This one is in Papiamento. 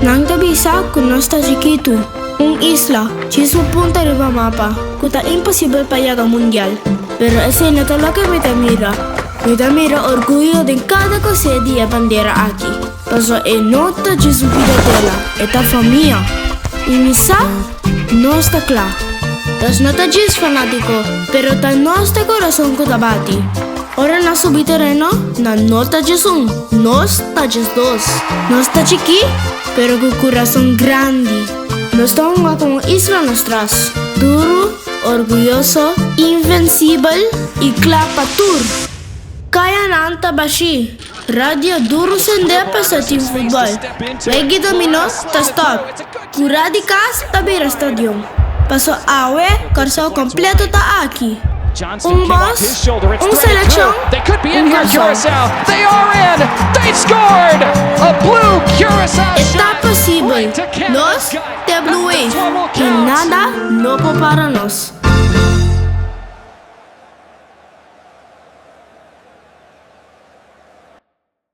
Nan ta bisa ku nos ta chikitu, un isla, djis un punta riba mapa, ku ta imposibel pa yega mundial. Pero esei no ta loke mi ta mira. Mi ta mira orguyo den kada kosé di e bandera aki, pasobra e no ta djis un pida tela, e ta famia. I mi sa, nos ta kla. Nos no ta djis fanátiko, pero ta nos ta e kurason ku ta bati. Ora nos subi tereno, nan no ta djis un, nos ta djis dos. Nos ta chikí, pero ku kurason grandi. Nos ta hunga komo isla nos tras, duru, orguyoso, invensibel i kla pa tur. Kayanan ta bashí, radio duru sendé pa sa tin futbòl. Weg'i dominó ta stòp, kurá di kas ta bira stadion. Paso awe Kòrsou kompleto ta aki. Un bos, un selekshon, un Kòrsou. E ta posibel, nos t'e Blue Wave i nada no por para nos.